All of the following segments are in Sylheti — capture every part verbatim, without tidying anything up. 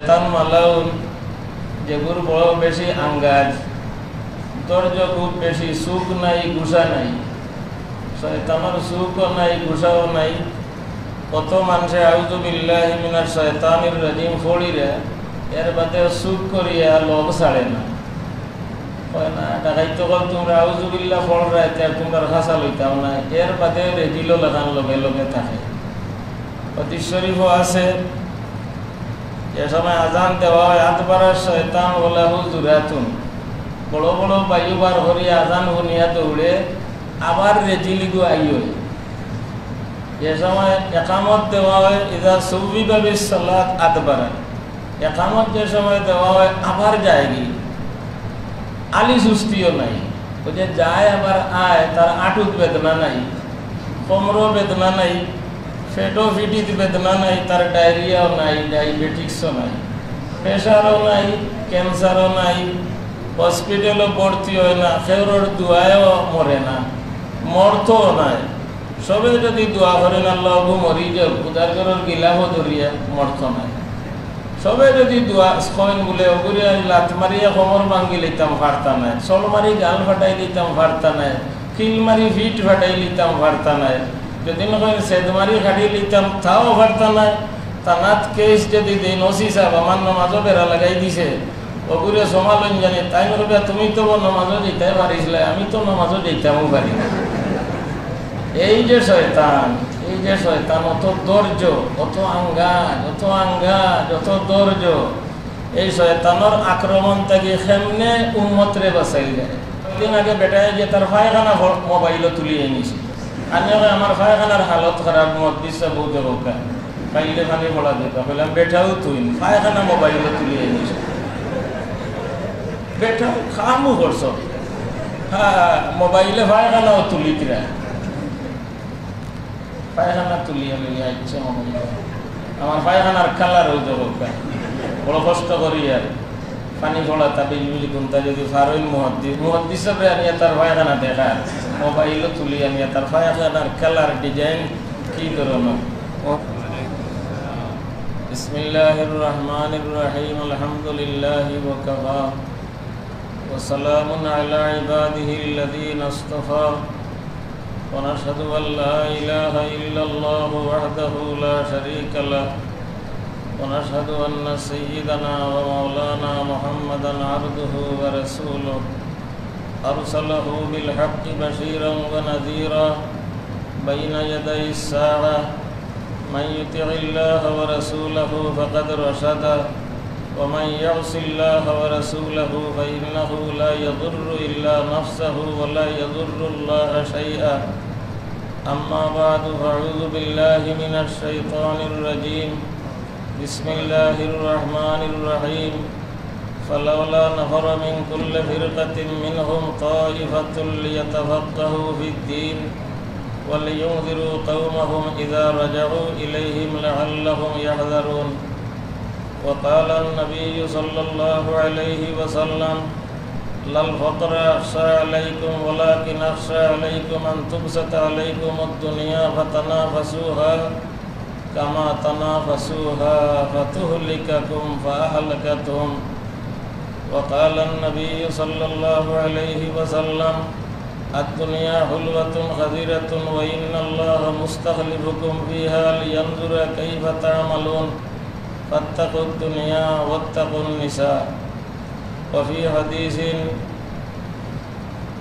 শয়তান মালাউন, যেগুর বড় বেশি আঙ্গাজ, ধৈর্য খুব বেশি, চুক নাই, গুসা নাই। শয়তানর চুকও নাই, গুসাও নাই। কত মানষে আউযু বিল্লাহি মিনাশ শয়তানির রাজিম পড়িরা, এর বাদে চুক করিয়া লগ ছাড়ে না। কয় না, ডাকাইত অকল তুমরা আউযু বিল্লাহ পড়রায়, তে তুমরার খাসা লইতাম না, এর বাদে রেজিলও লাখান লগে লগে থাকে। হাদিস শরীফও আছে, যে সময় আজান দেওয়া অয়, আদবারা শয়তান ওয়া লাহু জুরাতুন, বড় বড় বায়ু বার করিয়া আজান হুনিয়া দৌড়ে, আবার রেজিলিগু আইও। যে সময় একামত দেওয়া অয়, ইযা সুব্বিবা বিস সালাত আদবারা, একামত যে সময় দেওয়া অয়, আবার যায়গি। আলি সুস্তিও নাই। ওই যে যায় আবার আয়, তার আঁটুত বেদনা নাই, কোমরও বেদনা নাই, পেটো ফিটিত বেদনা নাই, তার ডায়রিয়াও নাই, ডায়াবেটিক্সও নাই, প্রেশারও নাই, ক্যান্সারও নাই, হসপিটালও ভর্তি অয় না, কেউরর দোয়ায়ও মরে না, মরতও নায়। সবে যদি দোয়া করইন, "আল্লাহ, অগু মরি যাউক", খুদার ঘরর গিলাফও ধরিয়া মরতো নায়। সবে যদি দোয়া কইন বুলে, "অগুরে আজ লাত মারিয়া কোমর ভাঙ্গি লইতাম, পারতা নায়, সল মারি গাল ফাটাই দিতাম, পারতা নায়, কিল মারি ফিট ফাটাই লিতাম, পারতা নায়, যদি না কইন সেদ মারি কাটি লিতাম, তাও পারতা নায়।" থানাত কেস যদি দেইন, "ওসি সাব, আমার নমাজও বেড়া লাগাই দিছে, অগুরে সমালইন জানি", তাইন কইবা, "তুমি তো নমাজও যাইতায় পারিছলায়, আমি তো নমাজও যাইতামও পারি না।" এই যে শয়তান, এই যে শয়তান, অত ধৈর্য, অত আঙ্গাজ, অত আঙ্গাজ, অত ধৈর্য, এই শয়তানর আক্রমণ থাকি কেমনে উম্মতরে বাঁচাইল যায়। কয়দিন আগে বেটায় গিয়া তার পায়খানা ফ-, মোবাইলো তুলিয়া আনিছে। আমি কই, "আমার পায়খানার হালত খারাপ, মুহাদ্দিস সাব, বউ দেখউক্কা।" পাইলে পানি পড়া দিতা। কইলাম, "বেটাও তুই, পায়খানা মোবাইলো তুলিয়া আনিস।" বেটা কামও করছ। হ্যাঁ, মোবাইলে পায়খানাও তুলিতরা। পায়খানা তুলিয়া লইয়া আইছে মোবাইলে। আমার পায়খানার কালার অউ দেখউক্কা। বড় কষ্ট করি আর পানি পড়া তা বিজবিজি কুন্তা যদি পারইন মুহাদ্দিস, মুহাদ্দিস সাবরে আনিয়া তার পায়খানা দেখার। মোবাইলো তুলি আনিয়া তার পায়খানার কালার ডিজাইন কি ধরনের। بسم الله الرحمن الرحيم. الحمد لله وكفى. وسلام على عباده الذين اصطفى. ونشهد أن لا إله إلا الله وحده لا شريك له. ونشهد أن سيدنا ومولانا محمدا عبده ورسوله. أرسله بالحق بشيرا ونذيرا بين يدي الساعة. من يطع الله ورسوله فقد رشد، ومن يعص الله ورسوله فإنه لا يضر إلا نفسه ولا يضر الله شيئا. أما بعد، فأعوذ بالله من الشيطان الرجيم. بسم الله الرحمن الرحيم. فلولا نفر من كل فرقة منهم طائفة ليتفقهوا في الدين ولينذروا قومهم إذا رجعوا إليهم لعلهم يحذرون. وقال النبي صلى الله عليه وسلم: لا الفقر أخشى عليكم ولكن أخشى عليكم أن تبسط عليكم الدنيا فتنافسوها كما تنافسوها فتهلككم فأهلكتهم. وقال النبي صلى الله عليه وسلم: الدنيا حلوة خضرة وإن الله مستخلفكم فيها لينظر كيف تعملون. فاتقوا الدنيا واتقوا النساء. وفي حديث: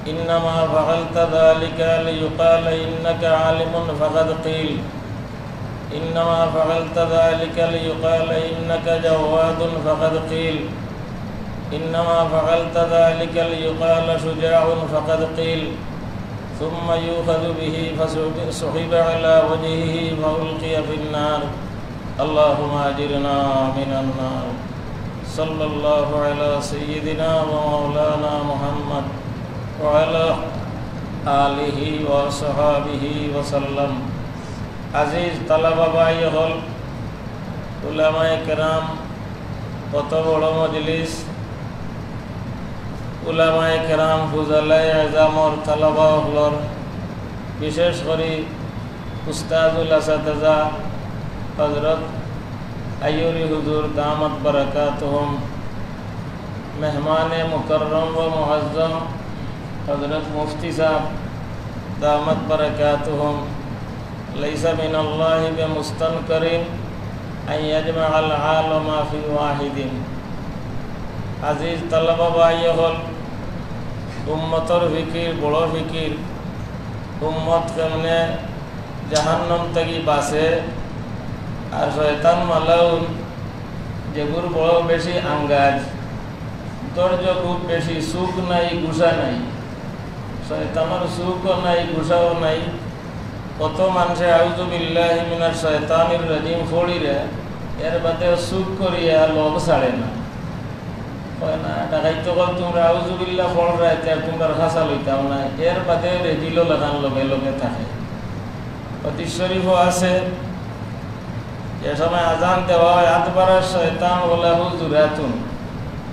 إنما فعلت ذلك ليقال إنك عالم، فقد قيل. إنما فعلت ذلك ليقال إنك جواد، فقد قيل. إنما فعلت ذلك ليقال شجاع، فقد قيل. ثم يؤخذ به فسحب على وجهه فألقي في النار. اللهم أجرنا من النار. صلى الله على سيدنا ومولانا محمد وعلى آله وصحابه وسلم. আজিজ তালাবা ভাই অকল, উলামায়ে কেরাম, কত বড় মজলিস, উলামায়ে কেরাম, ফুজালায়ে এজামর তালাবা অকলর, বিশেষ করি উস্তাজুল আসাতিজা হযরত আইয়ুরি হুজুর দামাত বারাকাতুহুম, মেহমানে মুকাররম ওয়া মুআজ্জম হযরত মুফতি সাহেব দামাত বারাকাতুহুম, লাইসা মিনাল্লাহি বিমুস্তানকারিন আন ইয়াজমাআল আলামা ফি ওয়াহিদিন। আজিজ তালাবা ভাই অকল, উম্মতর ফিকির, বড় ফিকির, উম্মত কেমনে জাহান্নাম থাকি বাঁচে, আর শয়তান মালাউন যেগুর বড় বেশি আঙ্গাজ, ধৈর্য খুব বেশি, চুক নাই, গুসা নাই, শয়তানর চুকও নাই, গুসাও নাই। কত মানষে আউযু বিল্লাহি মিনাশ শাইতানির রাজিম ফড়িরে, এর বাদে চুপ করিয়া লগ ছাড়ে না। কয় না, ডাকাইত অকল তুমরা আউযু বিল্লাহ ফড়রায়, তে আর তুমরার খাসা লইতাম না, এর বাদে রেজিলো লাখান লগে লগে থাকে। হাদিস শরীফও আছে, যে সময় আজান দেওয়া হয়, আদবারা শয়তান ওয়া লাহু জুরাতুন,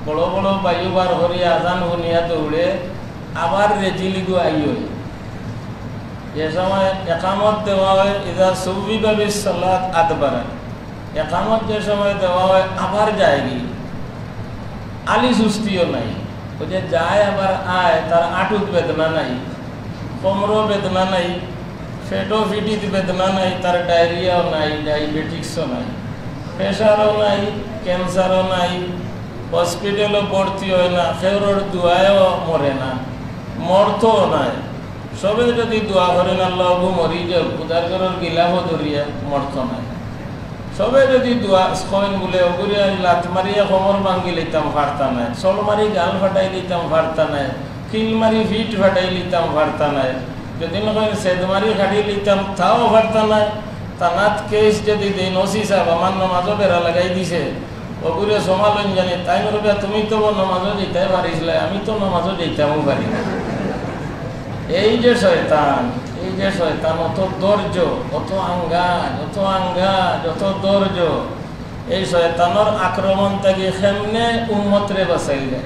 বড় বড় বায়ু বার করি আজান হুনিয়া দৌড়ে, আবার রেজিলিগু আইয়। যে সময় একামত দেওয়া হয়, ইজা সুব্বিবা বিস সালাত আদবারা, একামত যে সময় দেওয়া হয়, আবার যায়গি। আলি সুস্তিও নাই। ওই যে যায় আবার আয়, তার আঁটুত বেদনা নাই, কোমরও বেদনা নাই, পেটো ফিটিত বেদনা নাই, তার ডায়রিয়াও নাই, ডায়াবেটিক্সও নাই, প্রেশারও নাই, ক্যান্সারও নাই, হসপিটালও ভর্তি হয় না, কেউরর দোয়ায়ও মরে না, মরতও নাই। সবে যদি দোয়া করেন, "আল্লাহ, অগু মরি যাউক", উদার ঘরর গিলাফও ধরিয়া মরতো নায়। সবে যদি দোয়া কইন বুলে, "অগুরে আমি লাত মারিয়া কোমর ভাঙ্গি লইতাম পারতা নায়, সল মারি গাল ফাটাই দিতাম পারতা নায়, কিল মারি ফিট ফাটাই লিতাম পারতা নায়", যদি না কইন, "সেদ মারি কাটি লিতাম", তাও পারতা নায়। থানাত কেস যদি দেইন, "ওসি সাহেব, আমার নমাজও বেড়া লাগাই দিছে, অগুরে সমালইন জানি, তাইন কইবা, 'তুমি তো নমাজও যাইতায় পারিছলায়, আমি তো নমাজও যাইতামও পারি না।'" এই যে শয়তান, এই যে শয়তান, অত ধৈর্য, অত আঙ্গাজ, অত আঙ্গাজ, অত ধৈর্য, এই শয়তানর আক্রমণ থাকি কেমনে উম্মতরে বাঁচাইল যায়।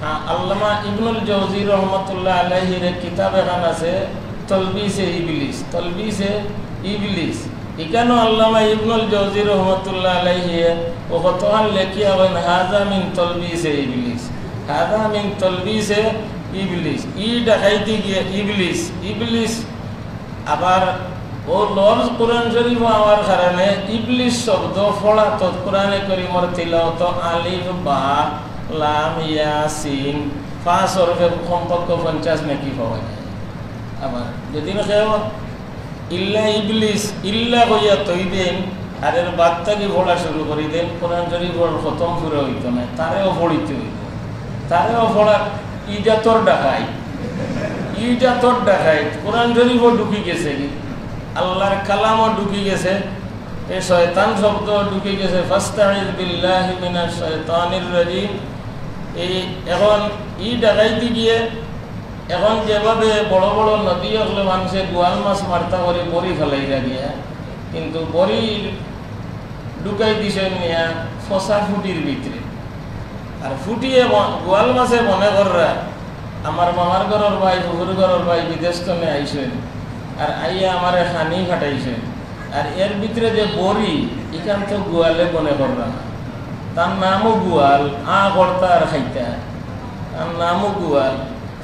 হ্যাঁ, আল্লামা ইবনুল জৌজি রহমতুল্লাহ আলাইহির এক কিতাব এখান আছে, তলবিসে ইবলিস, তলবিসে ইবলিস। এখানেও আল্লামা ইবনুল জৌজি রহমতুল্লাহ আলাইহি ও কতখান লেখিয়া কইন, "হাজা মিন তলবিসে ইবলিস, হাজা মিন তলবিসে ইবলিস।" ই ডাকাইতে গিয়া ইবলিস, ইবলিস আবার ও লফজ কোরআন শরীফ আমার কারণে ইবলিস শব্দ পড়া তো কোরআনে করিমর তিলাওত আলিফ, বা, লাম, ইয়া, সিন, পাঁচ হরফে কমপক্ষে পঞ্চাশ নেকি পাওয়া যায়। আবার যদি না কেউ ইল্লা ইবলিস, ইল্লা কইয়া তৈ দেন, আর এর বাদ থাকি পড়া শুরু করি দেন, কোরআন শরীফর খতম পুরা হইতো না, তারেও পড়িতে হইতো, তারেও পড়া। ইজাতর ডাকাই, ইজাতর ডাকাই, কোরআন শরীফও ঢুকি গেছে কি, আল্লাহর কালামও ঢুকি গেছে, এই শয়তান শব্দ ঢুকি গেছে। ফাস্তাইজ বিল্লাহি মিনাশ শয়তানির রাজিম। এই এখন ই ডাকাইতে গিয়ে এখন যেভাবে বড় বড় নদী অকলে মানষে গোয়াল মাছ মারতা করি বড়ি ফালাইরা গিয়া, কিন্তু বড়ি ঢুকাই দিছইন নিয়া ফসা ফুটির ভিতরে। আর ফুটিয়ে ম-, গোয়াল মাছে মনে কররা, আমার মামার ঘরর ভাই, ফুফুর ঘরর ভাই বিদেশ তনে আইছইন, আর আইয়া আমারে খানি ফাটাইছইন। আর এর ভিতরে যে বড়ি, ইখান তো গোয়ালে মনে কররা না। তার নামও গোয়াল, আ করতা আর খাইতা, তার নামও গোয়াল।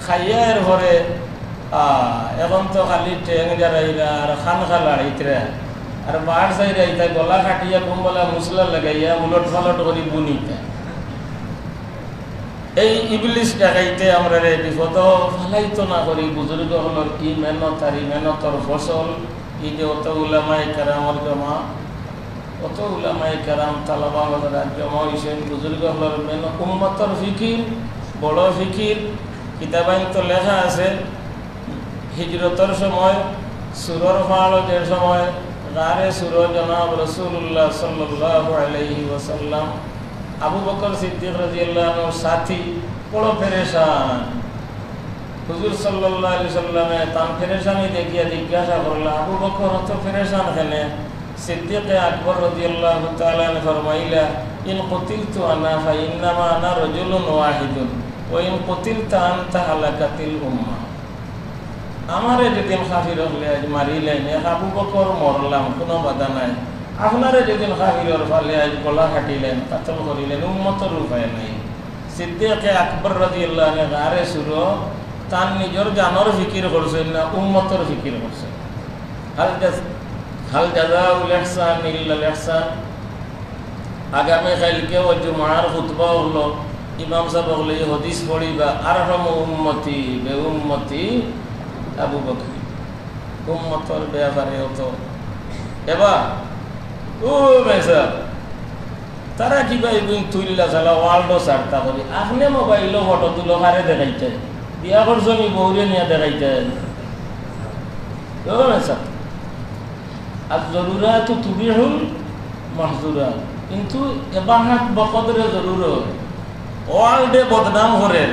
খাইয়া এর পরে, আ, এখন তো খালি ঠেং জারাইরা আর খান খালা আইতরা। আর বার চাইরা ইতা গলা কাটিয়া কুম্বলা মুসলা লাগাইয়া উলট পালট করি বুনিতা। এই ইবলিস ডাকাইতে আমরারে বিপদ ফালাইতো না করি, বুজুর্গ অকলর কি মেহনত আর ই মেহনতর ফসল, এই যে অত উলামায়ে কেরামর জমা, অত উলামায়ে কেরাম, তালাবা হযরত জমা হইছেন, বুজুর্গ অকলর মেহনত, উম্মতর ফিকির, বড় ফিকির, কিতাবাইন তো লেখা আছে, হিজরতর সময় সুরর পাহাড়ো যে সময় গারে সুর জনাব রাসূলুল্লাহ সাল্লাল্লাহু আলাইহি ওয়াসাল্লাম, আবু বকর সিদ্দিক রাদিয়াল্লাহু আনহুর সাথী বড় পেরেশান। হুজুর সাল্লাল্লাহু আলাইহি সাল্লামে তান পেরেশানি দেখিয়া জিজ্ঞাসা করলা, "আবু বকর, অত পেরেশান কেনে?" সিদ্দিকে আকবর রাদিয়াল্লাহু তাআলা আনহু ফরমাইলা, "ইন কুতিলতু আনা ফাইন্নামা আনা রাজুলুন ওয়াহিদুন, ওয়া ইন কুতিলতা আনতা হালাকাতিল উম্মাহ।" আমারে যেদিন কাফির অকলে আইজ মারিলাইন, এক আবু বকর মরলাম, কুনু বাধা নাই। আপনারে যেদিন কাফিরর ফালে আইজ গলা কাটিলেন, কাতল করিলেন, উম্মতর উপায় নাই। সিদ্দিকে আকবর রাদিয়াল্লাহু আনহু গারে সুরো তান নিজর জানর ফিকির করছইন না, উম্মতর ফিকির করছইন। হাল জাজ-, হাল জাযাউল ইহসান ইল্লাল ইহসান। আগামী কাইলকে অউ জুমার খুতবা অকলো, ইমাম সাব অকলে ই হাদিস পড়িবা, আরহামু উম্মতি বে উম্মতি আবু বকর। উম্মতর ব্যাপারে অত এবার, ও মেসাব, তারা কিবা ইগুইন তুইল্লা চালা ওয়ার্ল্ডও ছাড়তা করি। আপনে মোবাইলো ফটো তুলো, কারে দেখাইতা? বিয়া করছো নি, বউরে নিয়া দেখাইতা? ও মেসাব, আর জরুরাতু তুবিহুল মাহজুরাত। কিন্তু এবাহাত বকদরে জরুরত। ওয়ার্ল্ডে বদনাম করের।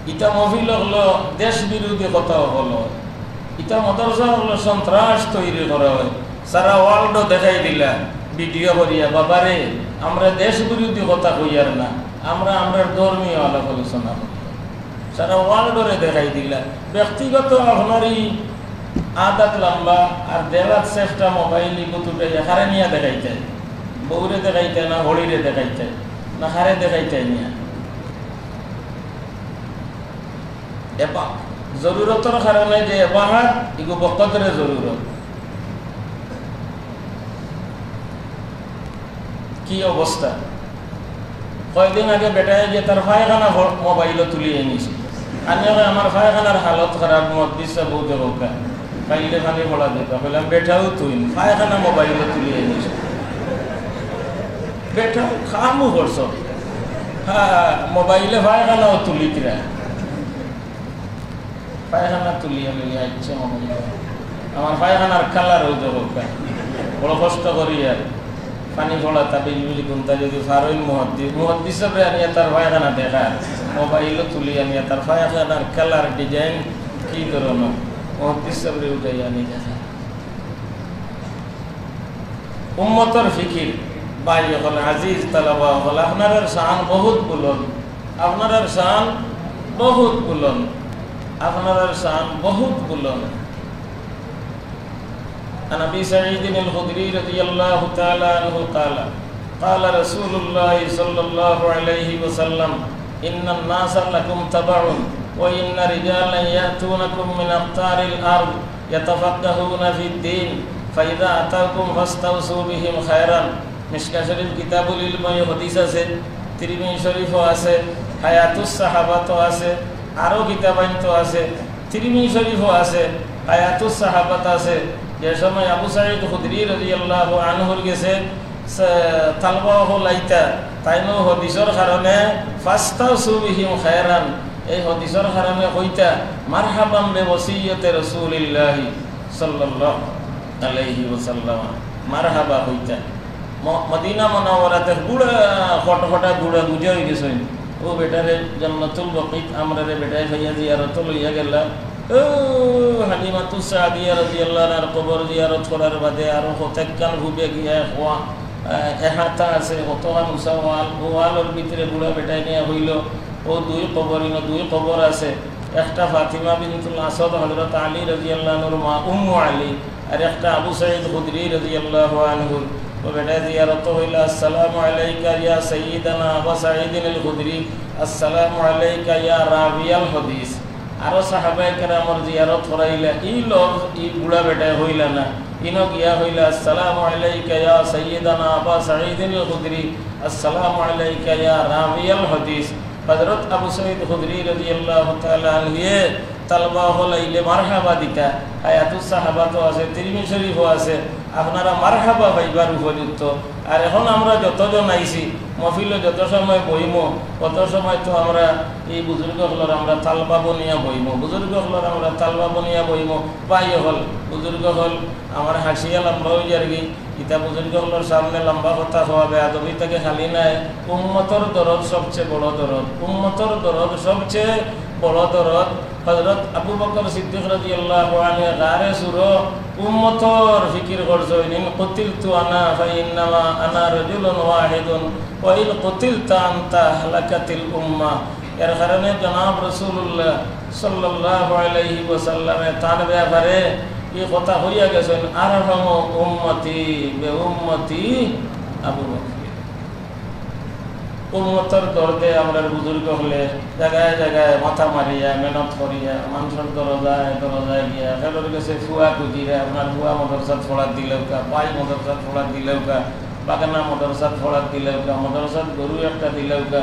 ইতা মহফিল অকলো দেশ বিরোধী কথা অকলো। ইতা মাদ্রাসা অকলো সন্ত্রাস তৈরি করা অয়। সারা ওয়ার্ল্ডও দেখাই দিলা ভিডিও করিয়া, "বাবারে, আমরা দেশ বিরোধী কথা কইয়ার না, আমরা আমরার ধর্মীয় আলাপ আলোচনা করি।" সারা ওয়ার্ল্ডরে দেখাই দিলা। ব্যক্তিগত আপনার ই আদাত লম্বা আর দেড় আত সেফটা মোবাইল ইগুত উঠাইয়া কারে নিয়া দেখাইতা? বউরে দেখাইতা না হড়িরে দেখাইতা না কারে দেখাইতা নিয়া? এপা-, জরুরতর কারণে যে এবাহাত ইগু বকদরে জরুরত। কি অবস্থা? কয়দিন আগে বেটায় গিয়া তার পায়খানা ফ-, মোবাইলো তুলিয়া নিছে। আমি কই, "আমার পায়খানার হালত খারাপ, মুহাদ্দিস সাব, বউত দেখউক্কা।" পাইলে পানি পড়া দেখউক্কা। কইলাম, "বেটাও তুই, পায়খানা মোবাইলো তুলিয়া নিছে।" বেটা কামও করছো। হ্যাঁ, মোবাইলে পায়খানাও তুলিতরা। পায়খানা তুলিয়া লইয়া আইছে মোবাইল। আমার পায়খানার কালার অউ দেখউক্কা। বড় কষ্ট করি আর পানি পড়া তাবিজ বুঝি কোনটা যদি ফারইন মুহাদ্দিস, মুহাদ্দিস সাবরে আনিয়া তার পায়খানা দেখা, মোবাইলো তুলি আনিয়া তার পায়খানার কালার ডিজাইন কি ধরনের, মুহাদ্দিস সাবরে উঠাই আনি দেখা। উম্মতর ফিকির, ভাই অকল, আজিজ তালাবা অকল, আপনারার শান বহুত বুলন্দ, আপনারার শান বহুত বুলন্দ, আপনারার শান বহুত বুলন্দ। عن أبي سعيد الخدري رضي الله تعالى عنه قال، قال رسول الله صلى الله عليه وسلم، إن الناس لكم تبع، وإن رجالا يأتونكم من أقطار الأرض يتفقهون في الدين، فإذا أتوكم فاستوصوا بهم خيرا। মিশকা শরীফ কিতাবুল ইলম ই হাদিস আছে, তিরমিজি শরীফও আছে, হায়াতুস সাহাবাতও আছে, আরো কিতাবাইনতো আছে, তিরমিজি শরীফও আছে, হায়াতুস সাহাবাত আছে। যে সময় আবু সাঈদ খুদরি রাদিয়াল্লাহু আনহুর গেছে সে-, তালবা অকল আইতা, তাইনও হাদিসর কারণে ফাস্তাউসু বিহিম খায়রান, এই হাদিসর কারণে কইতা, মারহাবাম বে ওসিয়তে রাসূলিল্লাহি সাল্লাল্লাহু আলাইহি ওয়াসাল্লাম, মারহাবা কইতা। ম-, মদিনা মুনাওয়ারাত এক বুড়া, খটখটা বুড়া বুঝা অই গেছইন। অউ বেটারে জান্নাতুল বাকিত আমরারে বেটায় পাইয়া জিয়ারতো লইয়া গেলা। অউ হালিমাতুস সাদিয়া রাদিয়াল্লাহু আনহার কবর জিয়ারত করার বাদে আরো কতখান ঘুরে গিয়া এক ওয়া-, আহ, এহাতা আছে, কতখান উঁচা ওয়াল, অউ ওয়ালর ভিতরে বুড়া বেটায় নিয়া কইলো, অউ দুই কবর, ইনো দুই কবর আছে, একটা ফাতিমা বিনতুল আসাদ, হযরত আলী রাদিয়াল্লাহু আনহুর মা উম্মু আলী, আর একটা আবু সাঈদ খুদরি রাদিয়াল্লাহু আনহুর। অউ বেটায় জিয়ারতো কইলা, আসসালামু আলাইকা ইয়া সাইয়্যিদানা আবা সাঈদিন আল খুদরি, আসসালামু আলাইকা ইয়া রাবিয়াল হাদিস। আরো সাহাবায়ে কেরামর জিয়ারত করাইলা, ই লফজ ই বুড়া বেটায় কইলা না, ইনো গিয়া কইলা, আসসালামু আলাইকা ইয়া সাইয়্যিদানা আবা সাঈদিন আল খুদরি, আসসালামু আলাইকা ইয়া রাবিয়াল হাদিস। হযরত আবু সাঈদ খুদরি রাদিয়াল্লাহু তাআলা আনহুয়ে তালবা অকল আইলে মারহাবা দিতা। হায়াতুস সাহাবাতও আছে, তিরমিজি শরীফও আছে। আপনারা মারহাবা পাইবার উপযুক্ত। আর এখন আমরা যতজন আইছি, মহফিলো যত সময় বইমু, অত সময় তো আমরা এই বুজুর্গ অকলর আমরা তালবা বনিয়া বইমু, বুজুর্গ অকলর আমরা তালবা বনিয়া বইমু। ভাই অকল, বুজুর্গ অকল, আমার হাসিয়াল আমরা অই যারগি। ইতা বুজুর্গ অকলর সামনে লম্বা কথা কওয়া বেয়াদবি থাকি খালি নায়। উম্মতর দরদ সবচেয়ে বড় দরদ, উম্মতর দরদ সবচেয়ে বড় দরদ। হযরত আবু বকর সিদ্দিক রাদিয়াল্লাহু আনহু গারে সুরো উম্মতর ফিকির করছইন, "ইন কুতিলতু আনা ফাইন্নামা আনা রাজুলুন ওয়াহিদুন ওয়া ইন কুতিলতা আনতা হালাকাতিল উম্মাহ।" এর কারণে জনাব রাসূলুল্লাহ সাল্লাল্লাহু আলাইহি ওয়াসাল্লামে তান ব্যাপারে ই কথা কইয়া গেছইন, "আরহামু উম্মতি বে উম্মতি আবু বকর।" উম্মতর দরদে আমরার বুজুর্গ অকলে জাগায় জাগায় মাথা মারিয়া, মেহনত করিয়া, মানষর দরজায় দরজায় গিয়া, কেউর গেছে ফুয়া খুজিরা, আপনার ফুয়া মাদ্রাসাত পড়াত দিলাউক্কা, ভাই মাদ্রাসাত পড়াত দিলাউক্কা, বাগানা মাদ্রাসাত পড়াত দিলাউক্কা, মাদ্রাসাত গরু একটা দিলাউক্কা,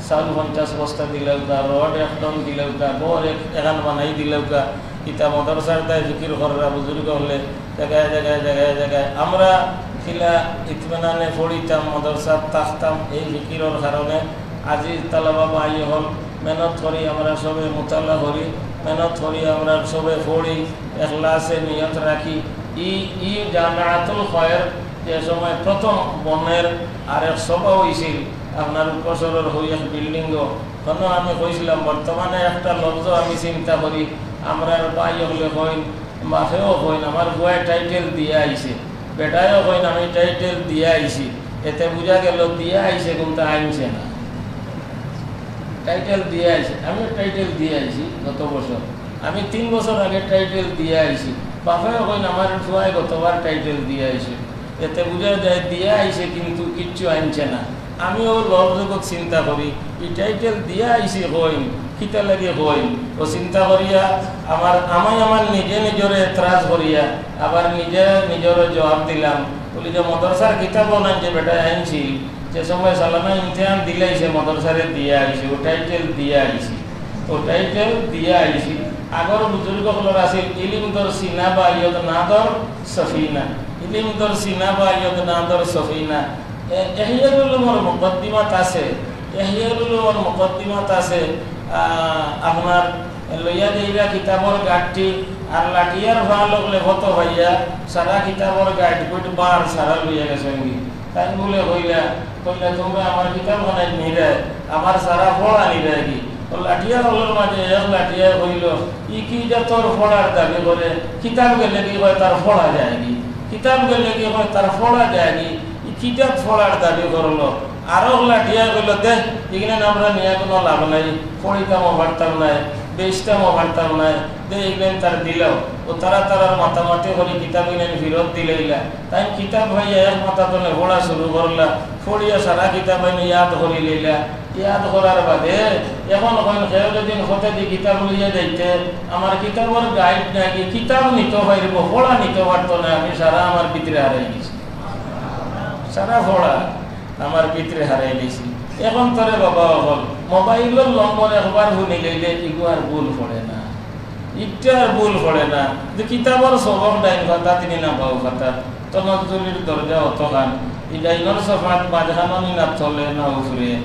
চাউল পঞ্চাশ বস্তা দিলাউক্কা, রড এক টন দিলাউক্কা, ঘর এক, এখান বানাই দিলাউক্কা, ইতা মাদ্রাসার দায় ফিকির কররা বুজুর্গ অকলে জাগায় জাগায়, জাগায় জাগায়। আমরা কিলা ইতমিনানে পড়িতাম, মাদ্রাসাত থাকতাম, এই ফিকিরর কারণে আজিজ তালাবা ভাই অকল মেহনত করি, আমরা সবে মুতালা করি, মেহনত করি, আমরা সবে পড়ি, এখলাসে নিয়ত রাখি। ই, ই জামিয়াতুল খয়ের যে সময় প্রথম বনের আরেক সভা অইছিল, আপনার উপসরর হই এক বিল্ডিংও, তখন আমি কইছিলাম, বর্তমানে একটা লফজ আমি চিন্তা করি, আমরার ভাই অকলে কইন, বাপেও কইন, "আমার ফুয়ায় টাইটেল দিয়া আইছে", বেটায়ও কইন, "আমি টাইটেল দিয়া আইছি।" এতে বুঝা গেল দিয়া আইছে, কিন্তু আনছে না। টাইটেল দিয়া আইছে, আমিও টাইটেল দিয়া আইছি গত বছর, আমি তিন বছর আগে টাইটেল দিয়া আইছি। বাপেও কইন, "আমার ফুয়ায় গতবার টাইটেল দিয়া আইছে।" এতে বুঝা যায় দিয়া আইছে, কিন্তু কিচ্ছু আনছে না। আমি অউ লফজ যখন চিন্তা করি, ই টাইটেল দিয়া আইছি কইন, কিতা লাগি কইন? অউ চিন্তা করিয়া আমার, আমি আমার নিজে নিজরে এতরাজ করিয়া আবার নিজে নিজরে জবাব দিলাম, বলি যে মাদ্রাসার কিতাব নাই যে বেটায় আনছিল, যে সময় সালানা ইমতিহান দিলাইছে মাদ্রাসারে দিয়া আইছে, অউ টাইটেল দিয়া আইছে, অউ টাইটেল দিয়া আইছে। আগর বুজুর্গ অকলর আছিল, "ইলিম দর সিনা বা ইয়দ না দর সফিনা।" ইলিম দর সিনা বা ইয়দ না দর সফিনা। এ-, ইহইয়া উলুমর মুকদ্দিমাত আছে, ইহইয়া উলুমর মুকদ্দিমাত আছে, আহ, আপনার লইয়া যাইরা কিতাবর গাঁঠটি আর লাঠিয়ার ফাল অকলে ফতো পাইয়া সারা কিতাবর গাঁঠ গুইট বার সারা লইয়া গেছইন গি। তাইন বুলে কইলা, কইলা, "তুমরা আমার কিতাব খানাত নিরায়, আমার সারা পড়া নিরায় গি?" অউ লাঠিয়া অকলর মাঝে এক লাঠিয়ায় কইল, "ই কি জাতর পড়ার দাবি করে, কিতাব গেলে কি কয় তার পড়া যায় গি? কিতাব গেলে কি কয় তার পড়া যায় গি? ই কিতাব পড়ার দাবি করলো।" আরক লাঠিয়ায় কইল, "দেখ, ইগুলান আমরা নিয়া কুনু লাভ নাই, পড়িতামও পারতাম নায়, বেচতামও পারতাম নায়, দে ইগুলান তার দিলাও।" অউ তারা তারার মাতামাতি করি কিতাব ইগুলান ফিরত দিলাইলা। তাইন কিতাব পাইয়া এক মাথা তনে পড়া শুরু করলা, পড়িয়া সারা কিতাব আইন ইয়াদ করি লইলা। ইয়াদ করার বাদে এখন কইন কেউ যদি হতে দি কিতাব লইয়া যাইতে, আমার কিতাবর গাইড নাকি কিতাব নিতে পারবো, পড়া নিতে পারতো না, আমি সারা আমার ভিতরে হারাই গেছি, সারা পড়া আমার ভিতরে হারাই গেছি। এখন তো রে বাবা অকল মোবাইলর নম্বর একবার হুনি লইলে ইগু আর ভুল পড়ে না, ইটা আর ভুল পড়ে না। যে কিতাবর সবক ডাইন পাতা তিনি না বাউ পাতা, তনজ্জুলির দরজা অতখান, ই ডাইনর সফাত মাঝখানো নি না তলে না উপরে,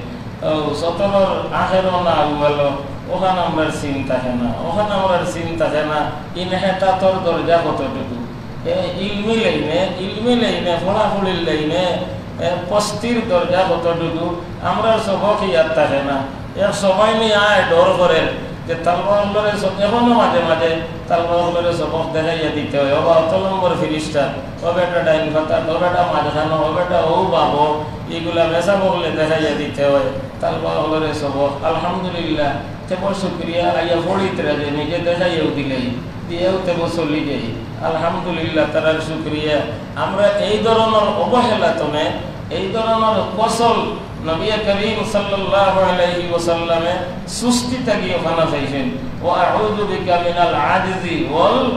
ও সতরর আখেরো না আউয়ালো, ওখান আমরার সিন থাকে না, ওখান আমরার সিন থাকে না। ইনহেতাতর দরজা কতটুকু? এ, ইলমি লাইনে, ইলমি লাইনে, পড়াপড়ির লাইনে, এ, পস্তির দরজা কতটুকু? আমরার সবক ইয়াদ থাকে না। এক সময় নি আয় ডর করে যে তালবা অকলরে স-, এখনো মাঝে মাঝে তালবা অকলরে সবক দেখাইয়া দিতে হয়। ও বা অত নম্বর ফিরিস্তা, ও বেটা ডাইন পাতা, ও বেটা মাঝখানো, ও বেটা ও বাবো, ইগুলা মেসাব অকলে দেখাইয়া দিতে হয়। তালবা অকলরে সবক, আলহামদুলিল্লাহ, তেবো শুকরিয়া, আইয়া পড়িতরা যে নিজে দেখাইয়াও দিলাই, দিয়াও তেবো চলি যাই। আলহামদুলিল্লাহ, তারার শুকরিয়া। আমরা এই ধরনর অবহেলা তনে, এই ধরনর কসল নবী করিম সাল্লাল্লাহু আলাইহি ওয়াসাল্লামে সুস্তি থাকি অখান চাইছইন। "ওয়া আউযু বিকা মিনাল আজজি ওয়াল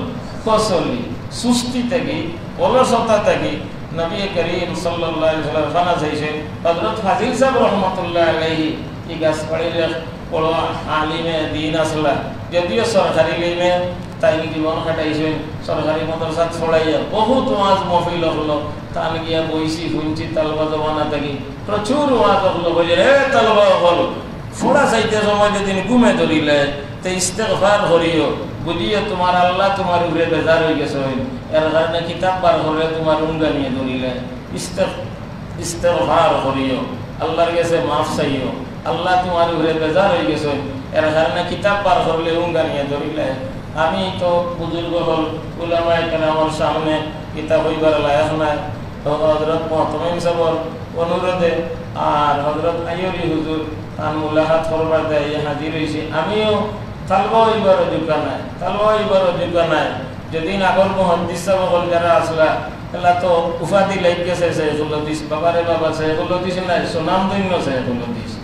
কসলি।" সুস্তি থাকি, অলসতা থাকি নবী করিম সাল্লাল্লাহু আলাইহি ওয়াসাল্লাম অখান চাইছইন। হযরত ফাজিল সাহেব রহমতুল্লাহ আলাইহি ই গাছবাড়ির এক বড় আলিমে দিন আছলা, যদিও সরকারি লাইনে তাইন জীবন কাটাইছইন, সরকারি মাদ্রাসাত পড়াইয়া বহুত ওয়াজ মাহফিল অকলো, তান গিয়া বইছি, হুনছি, তালবা জমানা থাকি প্রচুর ওয়াজ অকলো। কইছে, "রে তালবা অকল, পড়া চাইতে সময় যেদিন ঘুমে ধরিলে, তে ইস্তেগফার করিও, বুঝিও তুমার আল্লাহ তুমার উপরে বেজার অইগেছইন, এর কারণে কিতাব বার করলে তুমার উঙ্গানিয়ে ধরিলে।" ইস্তেগ-, ইস্তেগফার করিও, আল্লাহর গেছে মাফ চাইও। আল্লাহ তুমার উপরে বেজার অইগেছইন, এর কারণে কিতাব বার করলে উঙ্গানিয়ে ধরিলে। আমি তো বুজুর্গ অকল, উলামায়ে কেরামর সামনে কিতাব কইবার লায়ক নায়। তো হযরত মুহতামিম সাহেবর অনুরোধে আর হযরত আইয়ুবী হুজুর তান মুলাকাত করবার দায় হাজির অইছি। আমিও তালবা অইবার যোগ্য নায়, তালবা অইবার যোগ্য নায়। যেদিন আগর মুহাদ্দিস সাব অকল যারা আছলা, এলা তো উপাধি লাগি গেছে শেখুল হাদিস, বাবারে বাবা শেখুল হাদিস নাই, সুনামধন্য শেখুল হাদিস।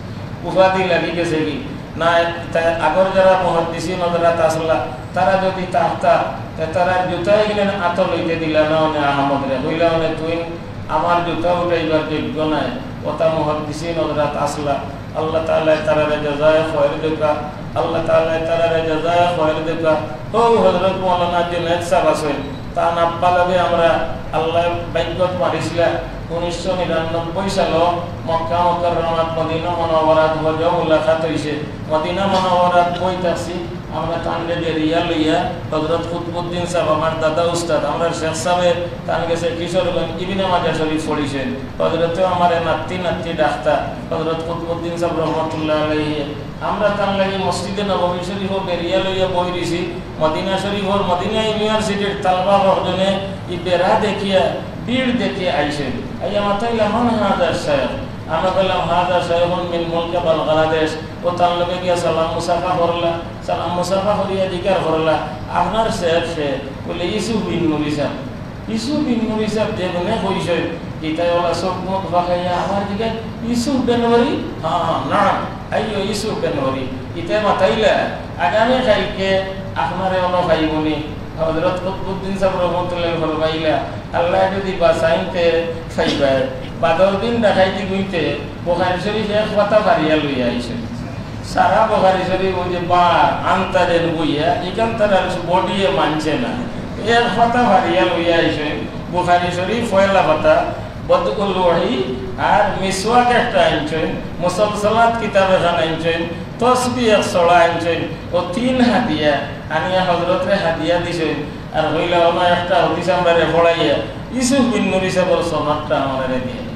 উপাধি লাগি গেছে কি? না, তা আগর যারা মুহাদ্দিসিন হযরত আছলা, তারা যদি থাকতা, তে তারার জুতা ইগুলান আতো লইতে দিলা না অনে আহমদরে, কইলা অনে, "তুই আমার জুতা উঠাইবার যোগ্য নায়।" অতা মুহাদ্দিসিন হযরত আছলা, আল্লাহ তাআলায় তারারে জাযায়ে খয়ের দেউক্কা, আল্লাহ তাআলায় তারারে জাযায়ে খয়ের দেউক্কা। ও হযরত মাওলানা জুনায়েদ সাব আছইন, তান আব্বা লগে আমরা আল্লায় ভাগ্যত মাতিছলা। উনিশশো নিরানব্বই সালো মক্কা মুকাররমাত মদিনা মুনাওয়ারাত হজ মুলাকাত অইছে। মদিনা মুনাওয়ারাত বই থাকছি, আমরা তানরে বেড়িয়া লইয়া হযরত কুতবুদ্দিন সাব, আমার দাদা উস্তাদ, আমরার শেখ সাবে তান গেছে কিশোরগঞ্জ ইবনে মাজাহ শরীফ পড়ছইন। হযরতেও আমারে নাতি নাতি ডাকতা, হযরত কুতবুদ্দিন সাব রহমতুল্লাহ আলাইহি। আমরা তান লাগি মসজিদে নববী শরীফও বেড়িয়া লইয়া বই রইছি। মদিনা শরীফর, মদিনা ইউনিভার্সিটির তালবা হকজনে ই বেড়া দেখিয়া, ভিড় দেখিয়া আইছইন। আইয়া মাতাইলা, "মান হাযা শাইখ?" আমি কইলাম, "হাযা শাইখুন মিন মুলকে বাংলাদেশ।" ও তান লগে গিয়া সালাম মুসাফা করলা, সালাম মুসাফা করিয়া জিকার করলা, "আপনার শেখ কে?" কইলে, "ইউসুফ বিন নুরি সাব।" ইউসুফ বিন নুরি সাব যেমনে কইছইন, ইতায় অলা চউখ মুখ বাঁকাইয়া আমার দিকে, "ইউসুফ বেনওয়ারি?" "হ্যাঁ, হ্যাঁ, নাম।" "আইয়ো, ইউসুফ বেনওয়ারি।" ইতায় মাতাইলা, "আগামী কাইলকে আপনারে অনো পাইমুনি।" হযরত কুতবুদ্দিন সাব রহমতুল্লাহ ফরমাইলা, "আল্লায় যদি বাঁচাইন তে পাইবায়।" বাদর দিন ডাকাইতি গুইতে বুখারী শরীফ এক পাতা ফাড়িয়া লইয়া আইছইন। সারা বুখারী শরীফ ওই যে বা আনতা যেন বইয়া, ইখান তার আর বডিয়ে মানছে না। এক পাতা ফাড়িয়া লইয়া আইছইন, বুখারী শরীফ পয়লা পাতা, বদউল ওহী আর মিসওয়াক একটা আনছইন, মুসালসালাত কিতাব এখান আনছইন, তসবি এক ছড়া আনছইন, ও তিন হাদিয়া আনিয়া হযরতরে হাদিয়া দিছইন। আর কইলা, "অনো একটা হাদিস আমরারে পড়াইয়া, ইউসুফ বিন নুরি সাবর সনদটা আমারে দিয়া।"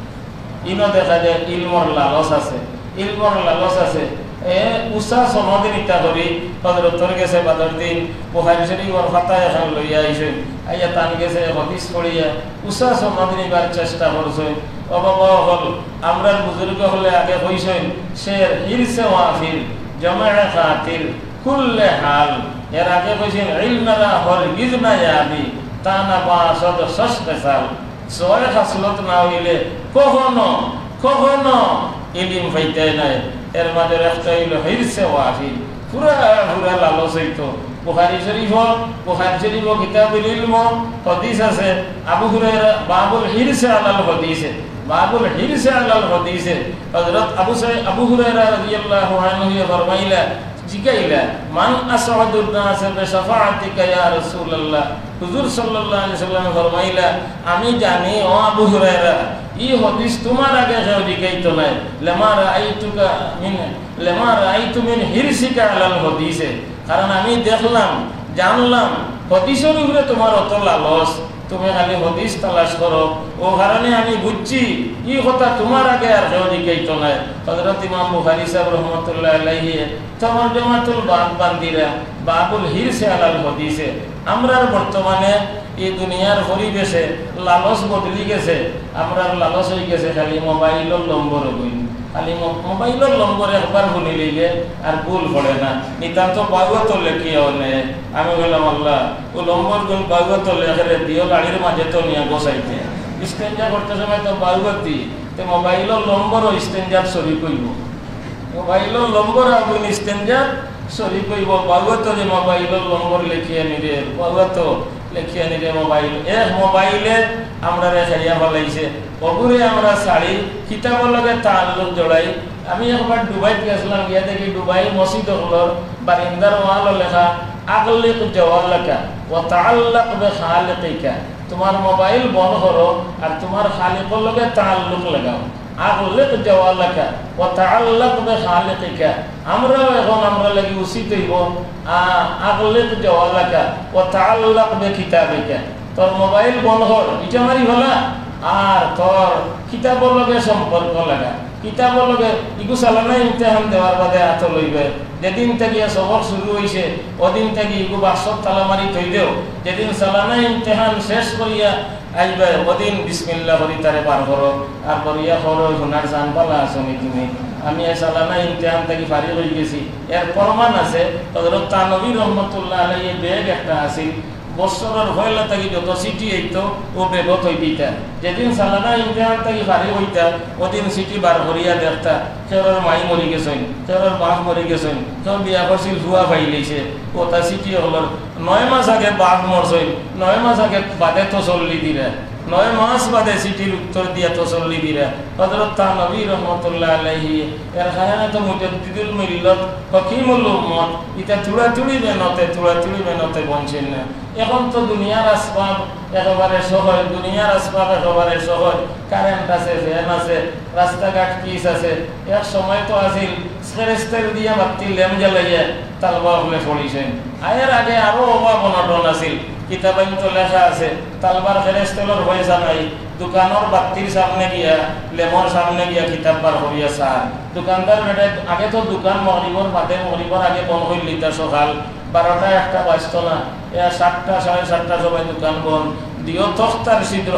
ইনো দেখা যায় ইলমর লালস আছে, ইলমর লালস আছে। এ উষা সনদ নিতা করি হযরতর গেছে বাদর দিন বুখারী শরীফর পাতা এখান লইয়া আইছইন, আইয়া তান গেছে হাদিস পড়িয়া উষা সনদ নিবার চেষ্টা করছইন। ও বাবা অকল, আমরার বুজুর্গ অকলে আগে কইছইন, "শের হিরসে ওয়াফির, জমে খাতির, কুল্লে হাল।" এর আগে কইছইন, "ইলমেরা হরগিজ না ইয়াবি, তা না বাসদ শশ খেসাল।" ছয় খাসলত না অইলে কখনো, কখনো ইলিম পাইতায় নায়। এর মাঝে একটা অইলো হিরসে ওয়াফির, পুরা পুরা লালস অইতো। বুখারী শরীফ, বুখারী শরীফ কিতাবুল ইলম, হাদিস আছে, আবু হুরায়রা, বাবুল হিরসে আলাল হাদিসে, বাবুল হিরসে আলাল হাদিসে। হযরত আবু সাই-, আবু হুরায়রা রাদিয়াল্লাহু আনহু ফরমাইলা, জিগাইলা, "মান আসআদুন নাসি বিশাফাআতিকা ইয়া রাসূলুল্লাহ?" হুজুর সাল্লাল্লাহু আলাইহি ওয়াসাল্লাম ফরমাইলা, "আমি জানি, ও আবু হুরায়রা, ই হাদিস তুমার আগে কেউ জিগাইতো নায়। লিমা রাআইতুকা মিন, লিমা রাআইতু মিন হিরসিকা আলাল হাদিসে।" কারণ আমি দেখলাম, জানলাম, হাদিসর উপরে তুমার অত লালস, তুমি খালি হাদিস তালাশ করো, ও কারণে আমি বুঝছি, ই কথা তুমার আগে আর কেউ জিগাইতো নায়। হযরত ইমাম বুখারী সাহেব রহমতুল্লাহ আলাইহি তরজমাতুল বাব বান্দিরা, বাবুল হিরসে আলাল হাদিসে। আমরার বর্তমানে ই দুনিয়ার পরিবেশে লালস বদলি গেছে, আমরার লালস অই গেছে খালি মোবাইলর নম্বর অগুইন। খালি মো-, মোবাইলর নম্বর একবার হুনি লইলে আর ভুল পড়ে না। নিতান্ত বাউয়া তো লেখিয়া অনে। আমি কইলাম, "আল্লাহ, ও নম্বর গুন বাউয়া তো লেখে রে, দিও লাড়ির মাঝে তো নিয়া গোসাইতে।" ইস্তেঞ্জা করতে সময় তো বাউয়া দি, তে মোবাইলর নম্বরও ইস্তেঞ্জার শরিক অইবো। মোবাইলর নম্বর আগুন ইস্তেঞ্জার শরিক অইবো। বাউয়া তো যে মোবাইলর নম্বর লেখিয়া নিরে, বাউয়া তো লেখিয়া নিরে মোবাইল। এক মোবাইলে আমরারে খাইয়া ফালাইছে। অগুরে আমরা ছাড়ি, কিতাবর লগে তাল্লুক জড়াই। আমি একবার দুবাইত গেছিলাম, গিয়া দেখি দুবাই মসজিদ অকলর বারিন্দার ওয়ালো লেখা, "আগলিক জওয়ালাকা ওয়া তাআল্লাক বিখালিকিকা।" তুমার মোবাইল বন্ধ করো আর তুমার খালিকর লগে তাল্লুক লাগাও। আগলিক জওয়ালাকা ওয়া তাআল্লাক বিখালিকিকা। আমরাও এখন আমরার লাগি উচিত অইবো, আ, আগলিক জওয়ালাকা ওয়া তাআল্লাক বিকিতাবিকা। তোর মোবাইল বন্ধ কর, ইটা মারি ফালা, আর তোর কিতাবর লগে সম্পর্ক লাগা। কিতাবর লগে ইগু চালানা ইমতিহান দেওয়ার বাদে আতো লইবে। যেদিন থাকি সবক শুরু অইছে, ওদিন থাকি ইগু বাক্সত তালা মারি থই দেও। যেদিন চালানা ইমতিহান শেষ করিয়া আইবে, ওদিন বিসমিল্লাহ করি তারে বার করো। আর করিয়া করো, হুনার জান বালা আছো নি তুমি? আমি এই চালানা ইমতিহান থাকি ফারিগ অই গেছি। এর প্রমাণ আছে, হযরত থানবী রহমতুল্লাহ আলাইহি ব্যাগ একটা আছিল, বছরর পয়লা থাকি যত চিঠি আইতো, অউ বেগো থই দিতা। যেদিন সালানা ইমতিহান থাকি ফারিগ অইতা, অদিন চিঠি বার করিয়া দেখতা, কেউরর মাই মরি গেছইন, কেউরর বাপ মরি গেছইন, কেউ বিয়া করছিল, ফুয়া পাইলাইছে, অতা চিঠি অকলর। নয় মাস আগে বাপ মরছইন, নয় মাস আগে বাদে তসল্লি দিরা, নয় মাস বাদে চিঠির উত্তর দিয়া তসল্লি দিরা। হযরত থানবী রহমতুল্লাহ আলাইহি, এর কারণে তো মুজাদ্দিদুল মিল্লত, হকিমুল উম্মত, ইতা থুড়াথুড়ি মেহনতে, থুড়াথুড়ি মেহনতে বনছইন না। এখন তো দুনিয়ার আসবাব একেবারে সহজ, দুনিয়ার আসবাব একেবারে সহজ, কারেন্ট আছে, ফ্যান আছে, রাস্তাঘাট পিচ আছে। এক সময় তো আছিল, খেরেস্তেল দিয়া বাত্তি লেম জ্বালাইয়া তালবা অকলে পড়িছইন। আ, এর আগে আরো অভাব অনটন আছিল, কিতাবাইন তো লেখা আছে, তালবার খেরেস্তেলর পয়সা নাই, দোকানর বাত্তির সামনে গিয়া, লেমর সামনে গিয়া কিতাব বার করিয়া চার। দোকানদার বেটায়, আগে তো দোকান মগরিবর বাদে, মগরিবর আগে বন্ধ করিলিতা, সকাল বারোটা একটা বাজতো না, এ সাতটা, সাড়ে সাতটার সময় দোকান বন্ধ। দিও তক্তার ছিদ্র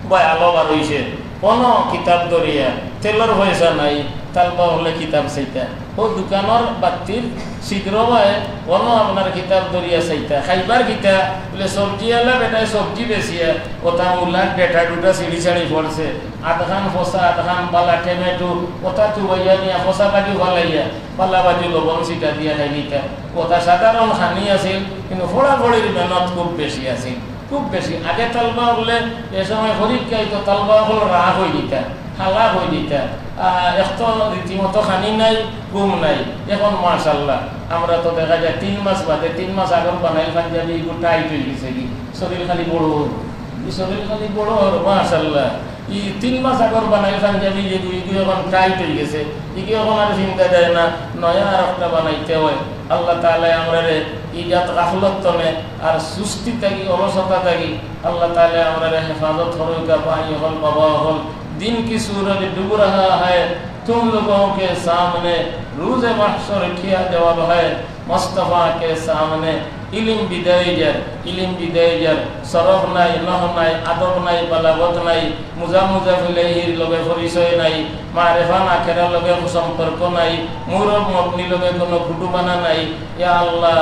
বায় আলো বার অইছে, কোনো কিতাব ধরিয়া, তেলর পয়সা নাই, তালবা অকলে কিতাব চাইতা। অউ দোকানর বাত্তির ছিদ্র বায় কোনো আপনার কিতাব ধরিয়া চাইতা। খাইবার কিতা? বুলে, সবজিআলা বেটায় সবজি বেচিয়া, অতা মুলার ডেটা ডুটা ছিঁড়ি ছাড়ি পড়ছে, আধখান ফসা, আধখান বালা, টমেটো, অতা তুবাইয়া নিয়া ফসা বাজু ফালাইয়া, বালা বাজু লবণ ছিটা দিয়া খাইলিতা। অতা সাধারণ খানি আছিল, কিন্তু ফড়াফড়ির মেহনত খুব বেশি আছিল। খুব বেশি। আগে তালবা অকলে এ সময় পরীক্ষা অইতো, তালবা অকল রাগ অই দিতা, হালাক অই দিতা। আহ, এক তো রীতিমতো খানি নাই, ঘুম নাই। এখন মাশাআল্লাহ, আমরা তো দেখা যায় তিন মাস বাদে, তিন মাস আগর বানাইল পাঞ্জাবি ইগু টাইট অই গেছে গি, শরীর খালি বড় অর, ই শরীর খালি বড় অর, মাশাআল্লাহ। ই তিন মাস আগর বানাইল পাঞ্জাবি ইগু, ইগু এখন টাইট অই গেছে, ইগু এখন আর চিন্তা দেয় না, নয়া আর একটা বানাইতে হয়। আল্লাহ তাআলায় আমরারে ই জাত গাফলত তনে আর সুস্তি থাকি, অলসতা থাকি আল্লাহ তাআলায় আমরারে হেফাজত করউক্কা। ভাই অকল, বাবা অকল, دن کی سورج ڈوب رہا ہے، تم لوگوں کے سامنے روز محشر کیا جواب ہے؟ مصطفیٰ کے سامنے علم بدائے جر، علم بدائے جر، شرف نائی، نحو نائی، ادب نائی، بلاغت نائی، موزہ موزہ فلاحیر لگے پریچے نائی، معرفہ ناکرہ لگے سمپرک نائی، مورب مبنی لگے کونو گٹوبانا نائی۔ یا اللہ،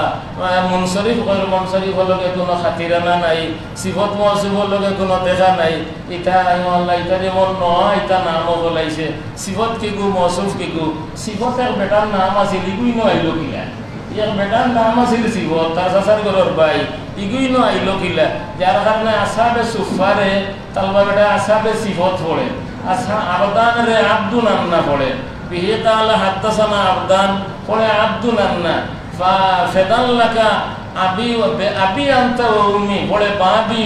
منصرف غیر منصرف لگے کونو خاطرانہ نائی، صفت موصوف لگے کونو دیکھا نائی۔ ইতা, আয় আল্লাহ, ইতা যেমন নয়, ইতা নামও বলাইছে। সিফত কিগু, মৌসুফ কিগু? সিফত এক বেটার নাম আছিল, ইগুইন আইলো কিলা? এক বেটার নাম আছিল সিফত, তার চাচার ঘরর ভাই, ইগুইন আইলো কিলা? যার কারণে আসহাবে সুফফারে তালবা বেটায় আসহাবে সিফত পড়ে, আসহা-, আবদানরে আব্দু নান্না পড়ে। به قال حدثنا عبدان, পড়ে আব্দু নান্না। فداً لك أبي و، بأبي أنت وأمي, পড়ে বাবি,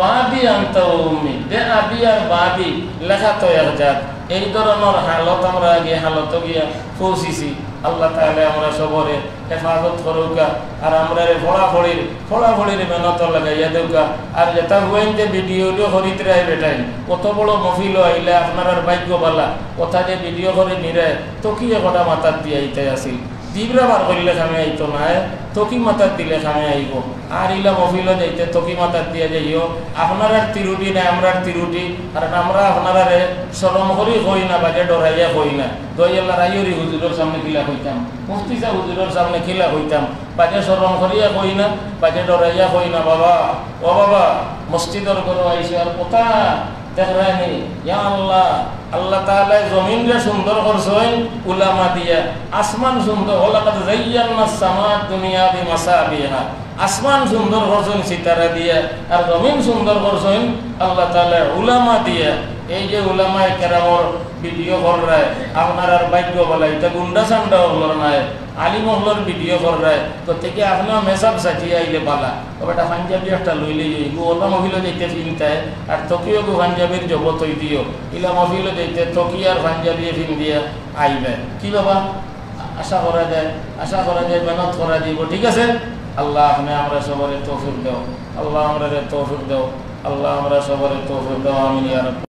বাবি আনতা ও উম্মি। বে আবি আর বাবি লেখা তো এক জাত। এই ধরনর হালত আমরা আগে হালতো গিয়া পৌঁছিছি। আল্লাহ তাআলায় আমরা সবরে হেফাজত করউক্কা, আর আমরারে ফড়াফড়ির, ফড়াফড়ির মেহনত লাগাইয়া দেউক্কা। আর যেতা হুয়াইন্তে ভিডিও করিতরায় বেটাইন, অত বড় মহফিলো আইলা আপনারার ভাগ্য বালা, অতা যে ভিডিও করি নিরায়, তকি একটা মাথাত দিয়া ইতাই আছিল। জিবরা বার করলে কামে আইতো নায়, তকি মাথাত দিলে কামে আইবো। আর ইলা মহফিলো যাইতে তকি মাথাত দিয়া যাইও। আপনারার তিরুটি নায়, আমরার তিরুটি। কারণ আমরা আপনারারে শরম করি কই না, বাজে ডরাইয়া কই না। দোয়াইয়া লড়াইয়রি হুজুরর সামনে কিলা কইতাম, মুফতি সাব হুজুরর সামনে কিলা কইতাম, বাজে শরম করিয়া কই না, বাজে ডরাইয়া কই না। বাবা, ও বাবা, মসজিদর ঘরো আইছো আর কথা দেখরায়নি, ইয়া আল্লাহ, আল্লাহ তাআলায় জমিনরে সুন্দর করছইন উলামা দিয়া, আসমান সুন্দর, ওয়ালাকাদ যায়্যান্নাস সামাদ দুনিয়া বিমাসাবিহা, আসমান সুন্দর করছইন সিতারা দিয়া, আর জমিন সুন্দর করছইন আল্লাহ তাআলায় উলামা দিয়া। এই যে উলামায়ে কেরামর ভিডিও কররায়, আপনারার ভাগ্য বালা, ইতা গুন্ডা সান্ডা অকলর নায়, আলিম অকলর ভিডিও কররায়, গতিকে আপনেও মেসাব সাজিয়া আইলে বালা। ও বেটা, পাঞ্জাবি একটা লইলে অইবো, অলা মহফিলো যাইতে ফিনতায়, আর তকিও গো পাঞ্জাবির জবত অই দিও, ইলা মহফিলো যাইতে তকি আর পাঞ্জাবি ফিন্দিয়া আইবে। কি বাবা? আশা করা যায়, আশা করা যায়, মেহনত করা যাইবো, ঠিক আছে? আল্লাহ, আপনে আমরা সবরে তৌফিক দেও, আল্লাহ, আমরারে তৌফিক দেও, আল্লাহ, আমরা সবরে তৌফিক দেও, আমিন ইয়া রাব্বাল